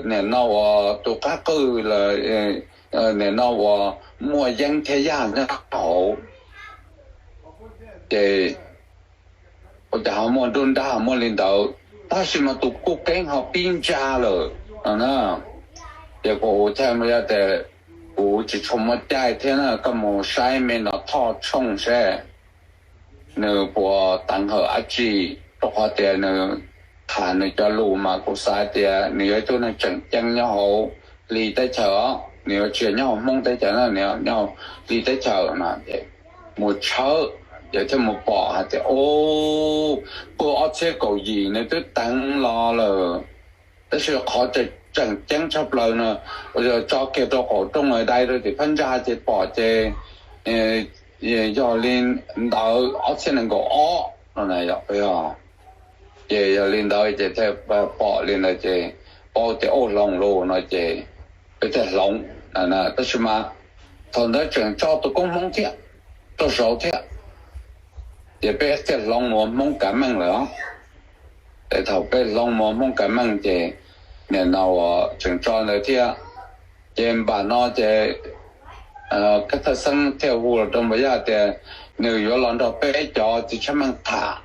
nim no ua tus qab qwj lawm, nim no ua muaj yeeb thiab yaj nyob hauv. Ces ua cas ho muaj nruab nrab ho muaj li ntawd, tab sis mas tus kuj keeb ho pib ntsa lawm no na. Ces kuv ua cas mas yog tias kuv tsis tshua muaj caij thiab na, koj mus saib me no Thoj Tshooj seb nws puas teev hawm dab tsi, rau qhov tias nws tham nws cov lus mas kuv xav tias nws yog ib tug neeg tseem ceeb nyob hauv hli teb chaws os, nws yuav tsis yog nyob hauv Hmoob teb chaws na, nws nyob hauv hli teb chaws no. Mus tshawb ces thiaj mus pom hais tias, o, puag ob txhiab kaum yim nws twb teev los lawm. Tab sis qhov tseem ceeb tshaj plaws no, tso kiag rau qaum rooj dai rau tim phab ntsa ces pom ces yog li ntawd ob txhiab nees nkaum ob no na. Ces yog li ntawd ces thiaj pom li ntawd ces paub tias ua hloov lawm no ces peb thiaj hloov. Tab sis mas thaum ntawd tseem tso tus koob Hmoob thiab, rau saud thiab, ces peb thiaj hloov mus ua Hmoob Kav Meej lawm os. Ces thaum peb hloov mus ua Hmoob Kav Meej ces nim no uas tseem tso ntawd thiab, ces npam no ces Keeb Thawj Xeeb thiaj hu los rau Npam Yaj tias nws yuav los nrog peb cov txiv tshav meej tham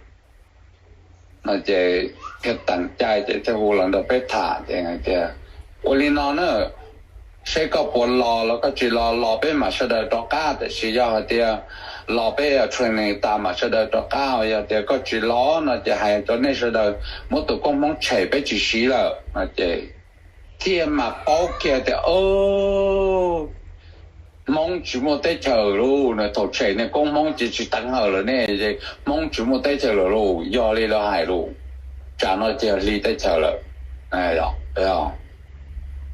no ces thiaj teem caij ces thiaj hu los nrog peb tham ces tias, ua li no na, seb koj puas los los koj tsis los, los peb mam sawv daws rov qab, tiam sis yog hais tias los peb training tas mam sawv daws rov qab, yog tias koj tsis los no ces hais rau nej sawv daws muab tus koob Hmoob tshem, peb tsis siv lawm no ces thiaj mam paub kiag tias Hmoob tsis muaj teb chaws lawm, thaum tshem niag koob Hmoob ces tsis teev hawm lawm ne, Hmoob tsis muaj teb chaws lawm lauj, yog li lawv hais lauj. Tsam no ces yog hli teb chaws lawm.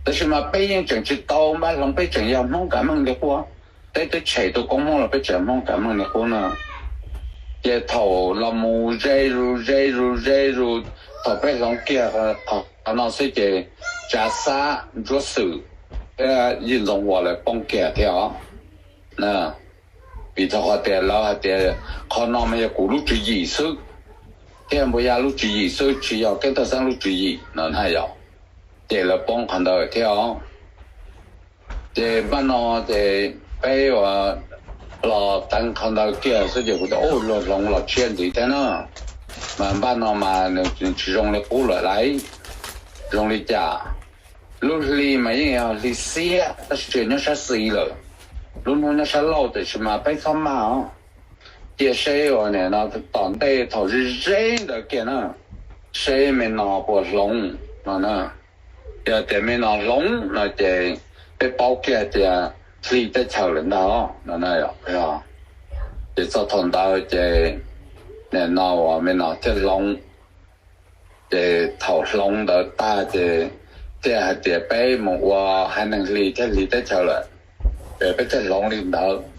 Tab sis mas peb yeej tseem tsis tau npaj hloov, peb tseem yog Hmoob Kav Meej li qub, peb twb tshem tus koob Hmoob los peb tseem Hmoob Kav Meej li qub na. Ces thaum los mus ze zus ze zus ze zus, thaum peb hloov kiag qhov no xwb ces Tsav Xab, Ntsuab Xwm, Yij Ntxoov Huas lawv poob kiag thiab os. Vim thaum qhov tias lawv hais tias qhov no mas yog kuv lub tswv yim xwb, thiab Npam Yaj lub tswv yim xwb, tsis yog Keeb Thawj Xeeb lub tswv yim no na yom. Ces lawv poob qhov ntawd thiab os. Ces npaj no ces peb ua los teev qhov ntawd kiag xwb ces kuv tias, Ub, luag hloov los tshiab ntxiv thiab na. Mas npaj no mas nws tsis zoo li qub lawm lauj. Zoo li cas? Lub hli mas yeej yog hli xiab tab sis nyob sab xis lawm. Lub hnub nyob sab laug tiam sis mas peb txhob maj os. Cia seb uas nim no tom ntej thaum ze ze ntawd kiag na, seb me no puas hloov no na. Yog tias me no hloov no ces peb paub kiag tias hli teb chaws lawm ntag no. Ces txog thaum ntawd ces nim no uas me no thiaj hloov. Ces thaum hloov ntawd tag ces thiaj hais tias peb mus ua haiv neeg hli thiab hli teb chaws lawm, ces peb thiaj hloov li ntawd.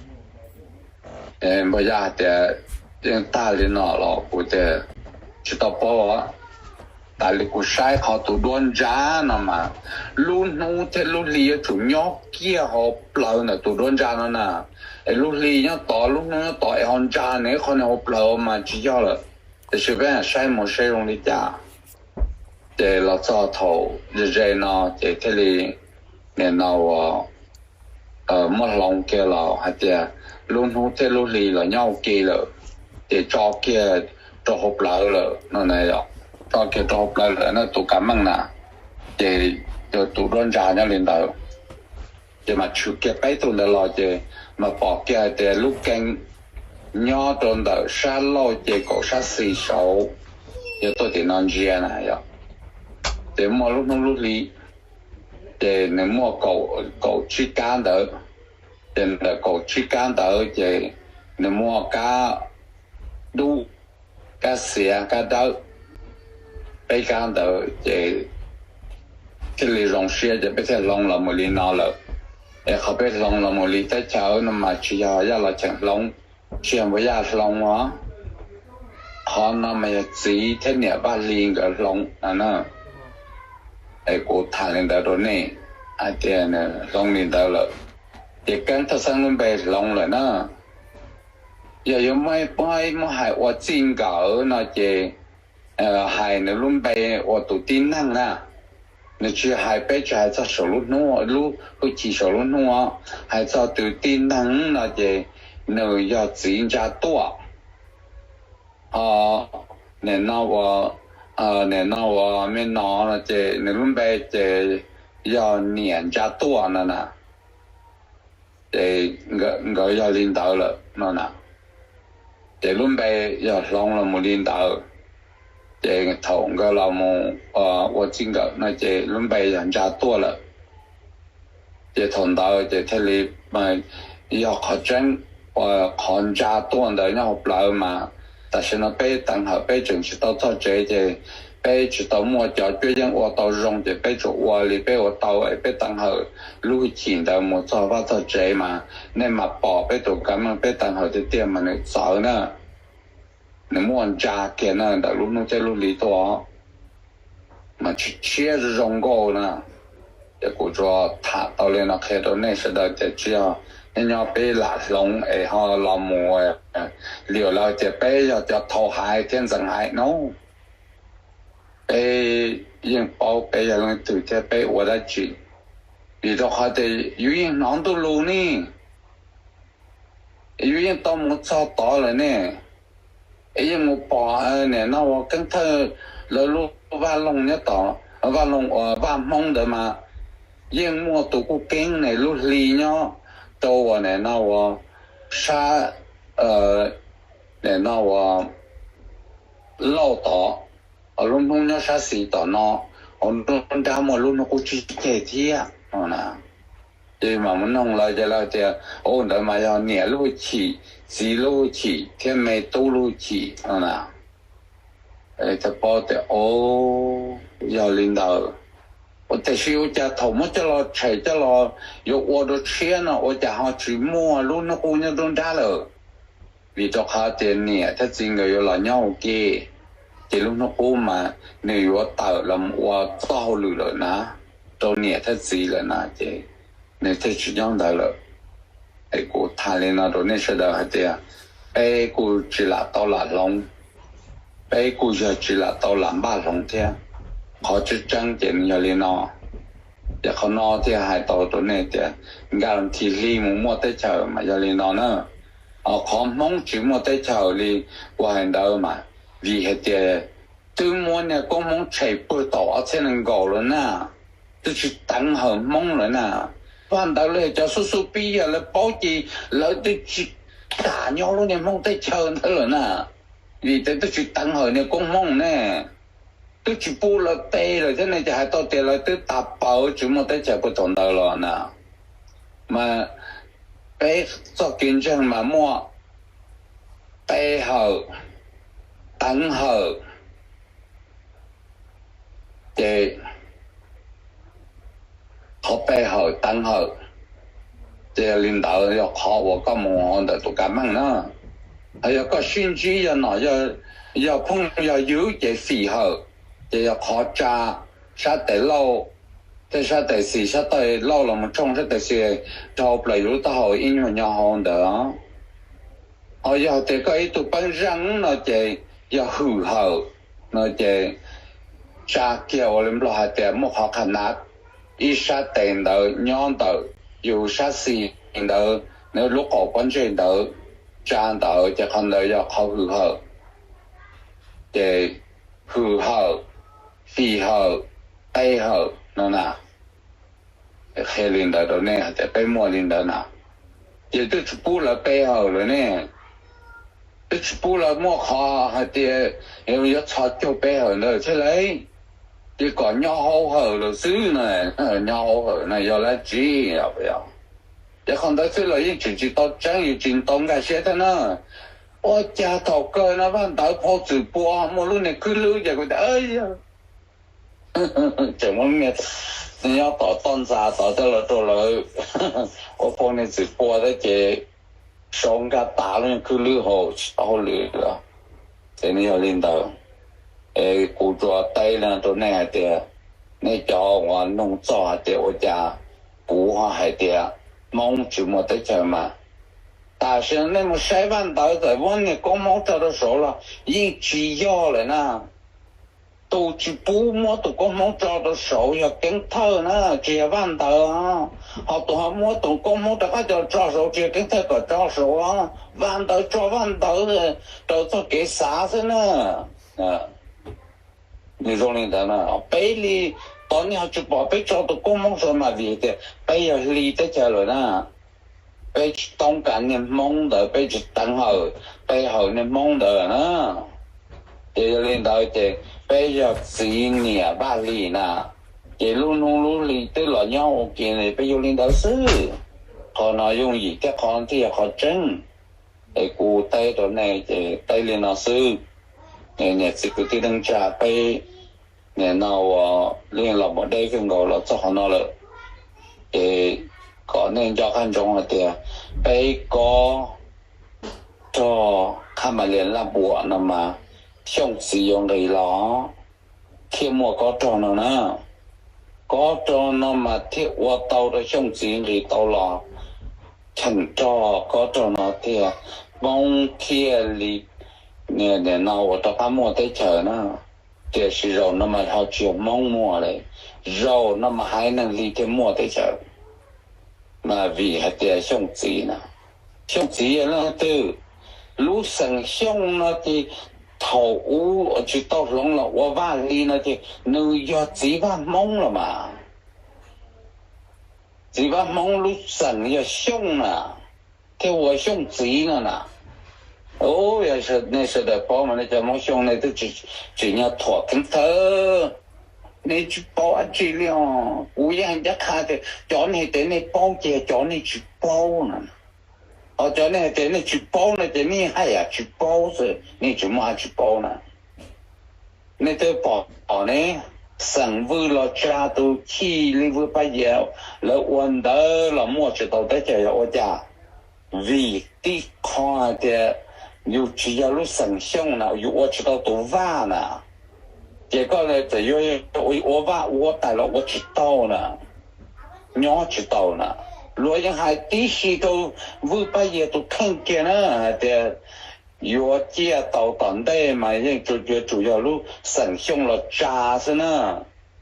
Npawg Yaj hais tias, Yeej tag li no los? Kuv tias, Tsis tau paub. Tas li kuv saib qhov tus duab ntsa no mas lub hnub thiab lub hli yuav tsum nyob kiag hauv plawv ntawm tus duab ntsa no na. Es lub hli nyob tod, lub hnub nyob tod es ho ntsa nws ib qho nws hauv plawv mas tsis yog lawm. Tiam sis peb saib mus seb zoo li cas. Ces los txog thaum ze ze no ces thiaj li nim no uas muab hloov kiag los hais tias lub hnub thiab lub hli los nyob ua ke lawm, ces tso kiag rau hauv plawv lawm no na. Tso kiag rau hauv plawv lawm na tus kav meej na. Ces tus duab ntsa nyob li ntawd. Ces mas tshwm kiag peb tug ntawd los ces mas pom kiag hais tias lub keeb nyob rau ntawm sab laug ces kaum sab xis saud, yog tuaj tim no ntsia na yom. Ces muaj lub hnub lub hli, ces nws muaj kaum tsib kab ntawd. Ces ntawm kaum tsib kab ntawd ces nws muaj kab dub, kab xiav, kab dawb, peb kab ntawd ces thiaj li zoo siab ces peb thiaj hloov los mus li no lawm. Es qhov peb hloov los mus li teb chaws no mas tsis yog Yaj los cheem hloov, tsis yog npawg Yaj hloov os. Qhov no mas yog txiv thiab niam Vaj Hli nkawd hloov no na. Es kuv tham li ntawd rau nej hais tias hloov li ntawd lawm, ces Keeb Thaj Xeeb lub npe hloov lawm na. Yog yuav muab hais ua txij nkawm no ces hais nws lub npe ua tus tib neeg na. Nws tsis hais, peb tsis hais txog saum lub hnub, lub hwj chim saum lub hnub, hais txog tus tib neeg no ces nws yog txiv Ntsa Tuaj. Ho nim no uas, nim no uas me no no ces nws lub npe ces yog niam Ntsa Tuaj no na. Ces nkawd yog li ntawd lawm no na. Ces lub npe yog hloov los mus li ntawd. Ces thaum nkawd los mus ua txij nkawm no ces lub npe yog Ntsa Tuaj lawm. Ces thaum ntawd ces thiaj li yog qhov tseeb, qhov Ntsa Tuaj ntawd nyob hauv plawv mas tam sim no peb teev hawm peb tseem tsis tau txog tsev ces peb tsis tau muaj cov cuab yeej ua tau zoo ces peb tsuas ua li peb ua tau es peb teev hawm lub hwj chim ntawd mus txog vaj txog tsev mas nej mam pom peb tus kav meej peb teev hawm tiag tiag mas nws txawv na. Nws muaj ntsa kiag na ntawm lub hnub thiab lub hli tuaj mas tshiab tshiab zoo zoo nkauj na. Ces kuv tsuas tham tau li no qhia rau nej sawv daws tias tsis yog nyob nyob peb lam hloov es ho los mus li uas lawv tias peb yog cov thaum hais thiab ntxeev hais no. Peb yeej paub peb yog leej twg thiab peb ua dab tsi, vim rau qhov tias yus yeej hnov ntuj lus ne, yus yeej tau mus txog tod lawm ne, es yeej mus pom nim no uas Keeb Thawj lawv lub vaj loog nyob tod, vaj loog uas vaj Hmoob ntawd mas yeej muaj tus kuj keeb ne lub hli nyob rau uas nim no uas sab, nim no uas lauj tod, lub hnub nyob sab xis tom no, hauv nruab nrab muaj lub hnub qub tsib ceg thiab no na. Ces mam mus noog lawv ces lawv tias ua ntawd mas yog niam lub hwj chim, txiv lub hwj chim thiab me tub lub hwj chim no na. Thiaj paub tias o, yog li ntawd. Ua tiam sis ua cas thaum muab coj los tshem coj los yuav ua dua tshiab no ua cas ho tsis muaj lub hnub qub nyob nruab nrab lawm? Vim rau qhov tias niam thiab txiv nkawd yuav los nyob ua ke, ces lub hnub qub mas nws yuav tawm los ua txoj hauj lwm lawm na, rau niam thiab txiv lawm na, ces nws thiaj tsis nyob ntawd lawm. Es kuv tham li no rau nej sawv daws hais tias peb kuj tsis lam tau lam hloov, peb kuj yog tsis lam tau lam npaj hloov thiab. Qhov tseeb tseeb ces nws yog li no. Ces qhov no thiaj hais tau rau nej tias nkag nthi hli mus muaj teb chaws mas yog li no na. Qhov Hmoob tsis muaj teb chaws li uas hais ntawd mas vim hais tias twb muab niag koob Hmoob tshem puag thaum ob txhiab nees nkaum lawm na, twb tsis teev hawm Hmoob lawm na. Vaj ntawd lawv cov xub xub pib yog lawv paub ces lawv twb tsis kam nyob lub niag Hmoob teb chaws ntawd lawm na, vim tias twb tsis teev hawm niag koob Hmoob ne, twb tsis pub lawv pe lawm thiab ne, ces hais tau tias lawv twb tas paws tsis muaj teb chaws puag thaum ntawd los na. Mas peb txoj kev ntseeg mas muaj pe hawm, teev hawm, ces qhov pe hawm teev hawm, ces yog li ntawd yog qhov uas koj mus ntawm tus kav meej na. Hos yog koj sib ntsib yog nom yog phooj yog ywg ces fim hawm, ces yog qhov tsa sab tes Lauj thiab sab tes xis, sab tes Lauj los mus tshooj sab tes xis, dhau plaws yus lub taub hau ib nyuag nyo hau ntawd. Hos yog tias koj ib tug peeb zeej no ces yog hwm hawm no ces tsa kiag ua li Nplog hais tias muaj qhov qha nav ib sab tes ntawd nyob ntawm yus sab xis ntawd, nws lub qaum pob ntseg ntawd, tsa ntawd ces qhov ntawd yog qhov hwm hawm. Ces hwm hawm, fim hawm, pe hawm no na. Qhia li ntawd rau nej hais tias peb muaj li ntawd na, ces twb tsis pub lawv pe hawm lawm ne, twb tsis pub lawv muaj qhov hais tias yuav txhos caug pe hawm ntawd thiab lauj, ces kom nyo hau hawm lawm xwb na. Nyo hau hawm no yog dab tsi? Ces qhov ntawd xwb los yeej tseem tsis tau tseeb, yus tsis tau nkag siab thiab na. Ua cas thaum kawg no Vaj Ntawd Phau Txwm Pua muaj lub niag khwb hlwb ces kuv tias tseem muaj lub niag nyob tom toj ntxas tod thiab los rau lawv ua phau niag txwm pua thiab ces sau nkag tas lub niag khwb hlwb hauv tsis tau hauj lwm lawm. Ces nws yog li ntawd, es kuv tsuas teb li no rau nej hais tias nej cov uas nug txog hais tias ua cas kuv ho hais tias Hmoob tsis muaj teb chaws mas, tam sim no nej mus saib Vaj Ntawd txawm muab niag koob Hmoob tso rau saud los yeej tsis yog lawm na. Tus tsis pub muab tus koob Hmoob tso rau saud yog Keeb Thawj na, tsis yog Vaj Ntawd. Ho tus ho muab tus koob Hmoob rov qab coj tso saud tsis yog Keeb Thawj kom tso saud, Vaj Ntawd tso Vaj Ntawd raws txoj kev xav xwb na. Nws zoo li ntawd na, peb li, tos nej ho tsis pom peb tso tus koob Hmoob saud mas vim tias peb yog hli teb chaws lawm na. Peb tsis toob kas niag Hmoob ntawd, peb tsis teev hawm, pe hawm niag Hmoob ntawd na. Ces yog li ntawd ces peb yog txiv niam Vaj Hlis na, ces lub hnub lub hli twb los nyob ua ke, peb yog li ntawd xwb. Qhov no yooj yim thiab qhov thiaj yog qhov tseeb. Es kuv teb rau nej ces teb li no xwb. Niam txiv kwv tij neej tsa peb, nim no uas yeej los mus deb kawg nkaus los txog qhov no lawm, ces kom nej nco qab ntsoov hais tias peb kob rog Khab Mas Lias Laj Buam no mas Xyooj txiv yuav nqis los thiaj muaj kob rog no na. Kob rog no mas thiaj ua tau rau Xyooj txiv nqis tau los cheem rog, kob rog no thiaj Hmoob thiaj li nim no uas rov qab muaj teb chaws na. Tiam sis zaum no mas ho tsis yog Hmoob muaj li, zaum no mas haiv neeg li thiaj muaj teb chaws. Mas vim hais tias Xyooj txiv na, Xyooj txiv yog leej twg? Lub xeem Xyooj no ces thaum ub tsis tau hloov los ua Vaj Hli no ces nws yog txiv Vaj Hmoob los mas. Txiv Vaj Hmoob lub xeem yog Xyooj na, thiaj ua Xyooj txiv no na. Yog nej sawv daws paub mas nej cov Hmoob Xyooj nej twb tsis, tsim nyog thuam Keeb Thawj. Nej tsis paub dab tsi li os. Kuv yeej hais ncaj qha tias cov nej hais tias nej paub ces cov nej tsis paub na. Ho cov nej hais tias nej tsis paub no ces nej haj yam tsis paub xwb, nej tsis muaj dab tsi paub na. Nej twb pom ne, xeem Vwj los tsa tus chij li Vwj Paj Yias, lawv ua ntawd los muaj tsis tau teb chaws yog ua cas? Vim tib qho hais tias yus tsis yog lub xeem Xyooj na yus ua tsis tau tus vaj na. Ces koj txawm yuav ua vaj ua tais los ua tsis tau na, nyob tsis tau na. Luag yeej hais tib si rau Vwj Paj Yias tus kheej kiag na hais tias yuav ciaj tau tom ntej mas yeej tsuas yuav tsum yog lub xeem Xyooj los tsa xwb na.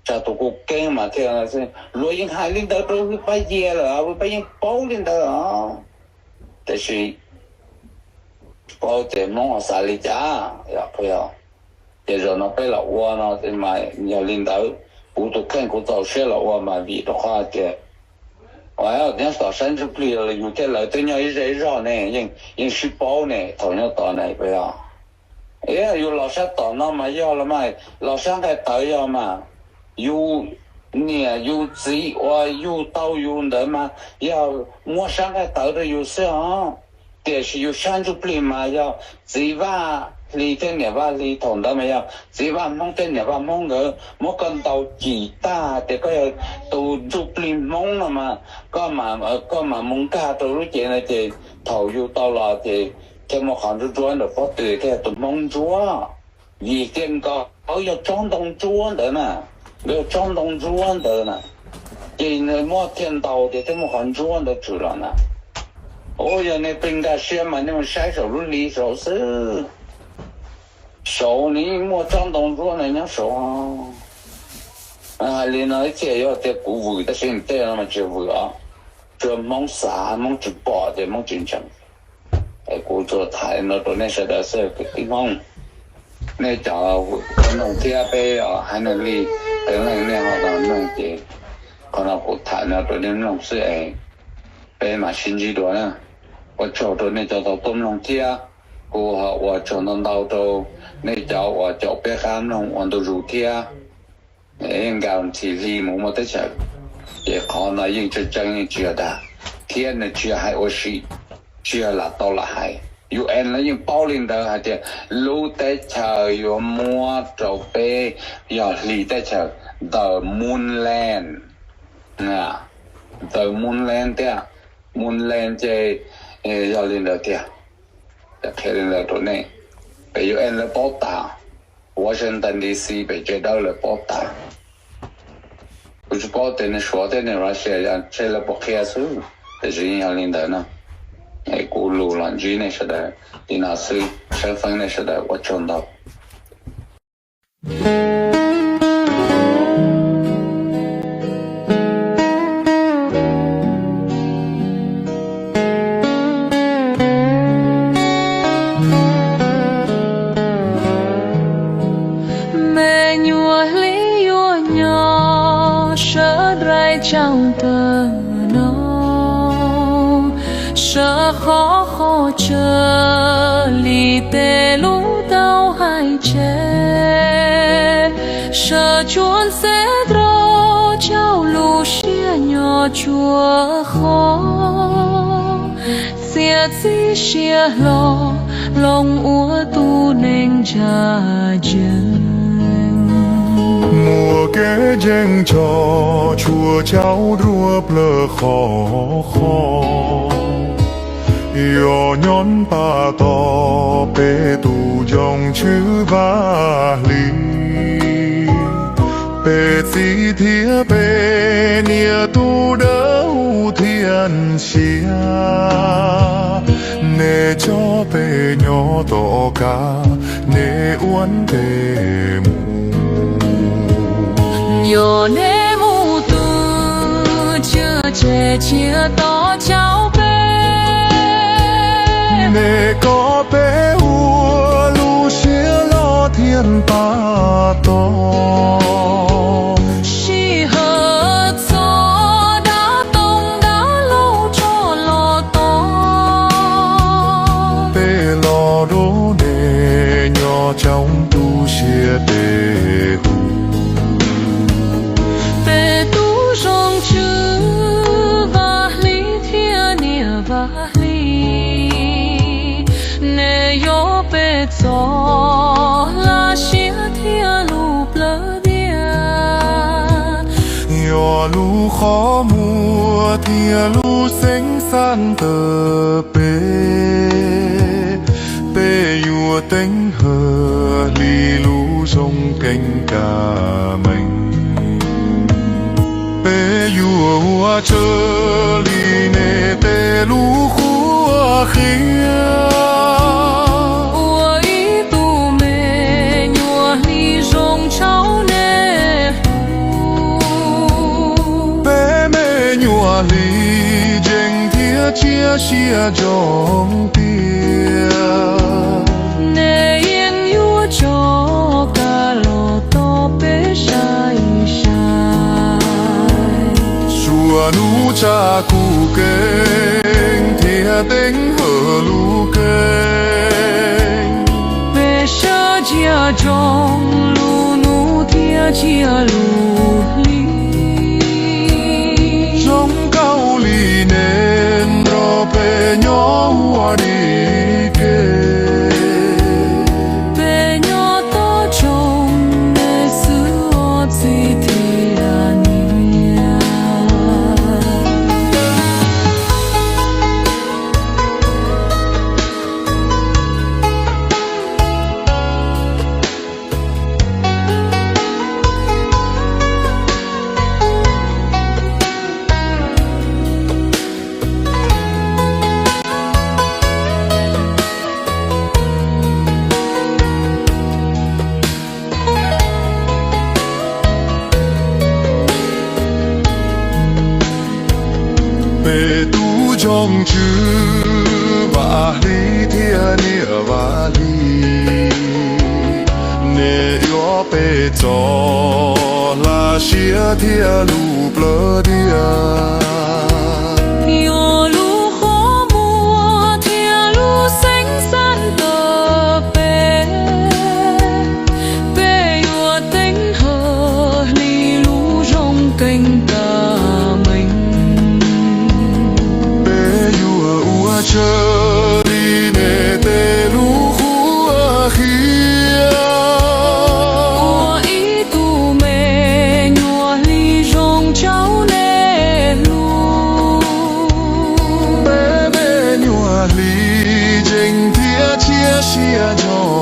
Tsam tus kuv keeb mas thiaj, luag yeej hais li ntawd rau Vwj Paj Yias lawm, Vwj Paj yeej paub li ntawd os. Tiam sis paub tias Hmoob ho xav li cas, yog, ces zaum no peb los ua no mas yog li ntawd, kuv tus kheej kuv txaus siab los ua mas vim rau qhov tias nyob tom sab ntsuj plig los yus thiab lawv twb nyob ib zej ib zog ne, yeej sib paub ne thaum nyob tom ne, yog yus los sab tom no mas yog los mas los sab nqaij tawv yog mas yus niam yus txiv uas yug tau yus ntawd mas yog muab sab nqaij tawv rau yus xwb os. Tiam sis yus sab ntsuj plig mas yog txiv Vaj Hli thiab niam Vaj Hli, thaum ntawd mas yog txiv Vaj Hmoob thiab niam Vaj Hmoob nkawd muab koj ntaus cim tag tias koj yog tus ntsuj plig Hmoob no mas koj, koj mam mus nkag rau lub cev no ces thaum yug tau los ces thiaj muaj qhov ntsuab ntsuab ntawm pob tw thiaj yog tus Hmoob ntsuab. Vim tias nkawd yog tsob ntoo ntsuab ntawd na, nkawd yog tsob ntoo ntsuab ntawd na, ces muab thiaj ntaus tias thiaj muaj qhov ntsuab ntawd tshwm los na. Ua yog nej pheej nkag siab mas nej mus saib saum lub hli saud xwb, saud nws yeej muaj tsob ntoo ntsuab no nyob saud. Hais li no ib txhia yuav tias kuv vwm tab sis tej no mas tsis vwm os, tsuas Hmoob xav, Hmoob tsis pom ces Hmoob tsis ntseeg. Es kuv tsuas tham no rau nej sawv daws xwb kwv tij Hmoob. Nej cov mloog thiab peb haiv neeg Hli qee leej nej ho tau mloog ces qhov no kuv tham no rau nej mloog xwb es peb mam sib ntsib dua na. Ua tsaug rau nej cov tau tuaj mloog thiab kuv ho ua tsaug ntau ntau rau nej cov uas caum peb qab mloog ua ntu zus thiab. Nkauj Nthim Hli mus muaj teb chaws, ces qhov no yeej tseeb tseeb yeej tsis yog dag, thiab nws tsis yog hais ua si, tsis yog lam tau lam hais. U N lawv yeej paub li ntawd hais tias lub teb chaws yuav muab rau peb yog Hli teb chaws, the Moonland, the Moonland thiab, Moonland ces yog li ntawd tiag. Qhia li ntawd rau nej, pem U N lawv paub tas, Washington D C pem Tsev Dawb lawv paub tas. Kuv tsis paub tias niag Suav thiab niag Russia yog ntshe lawv puas qhia xwb, tiam sis yog li ntawd no, es kuv lus los ntsib nej sawv daws li no xwb, sab feeb nej sawv daws ua tsaug ntau. Me nyuam Hli yuav nyob sawv nraim tsaus taw no, sawv qhov qhov tsawg li tej lub tau hais tseg, sawv tsuas ntxev rau caum lub siab nyob tsuas qhov, txiav txim siab hlo, hloov ua tus neeg ntsa ntseeg. Muaj kev ntseeg tshua tshua caum dua plawv qhov qhov, yuav nyob pab tom peb tus ntsoog tswv Vaj Hli, peb txiv thiab peb niam tus dawb huv thiab siab, nej coj peb nyob tom kab, nej uas peb mus. Yog nej mus twg, tswv tsev cia tom caum peb, nej kom peb ua lub siab loj thiab pab tom, sij hawm txog dab tooj dab laug tso los tos, peb los rau nej nyob tsaus ntuj siab tes hu. Peb tus zoo tswv Vaj Hli thiab niam Vaj Hli, nej yog peb txoj hla siab thiab lub plawv diav, yog lub qhov muag thiab lub xeeb xaj ntawm peb, peb yuav teev hawm li lub zoo keeb kaj meej. Peb yuav ua raws li nej tej lub qhuab qhia, ua ib tug me nyuam Hli zoo tshaj nej hlub. siab zoo tiag. Nej yeej yuav tso kam los tos peb sai sai. Suav nus tsa kuv keeb thiab teev hawm lub keeb. Peb sawv cia tso lub nus thiab cia lub hli. Zoo nkaus li nej nrog peb nyob ua dib ke. Peb nyob tab tsoom nej xwb ua txiv thiab niam. Peb tub zoog tswv Vaj Hli thiab niam Vaj Hli, nej yuav peb txoj hla siab thiab lub plawv tiag. Yuav lub qhov muag thiab lub xeeb xaj ntawm peb, peb yuav teev hawm hli lub zoo keeb tag meej. Peb yuav ua raws li nej tej lub qhuab qhia. Ua ib tug me nyuam hli zoo rau nej hlub. Peb me nyuam hli ntseeg thiab tshiab siab zoo.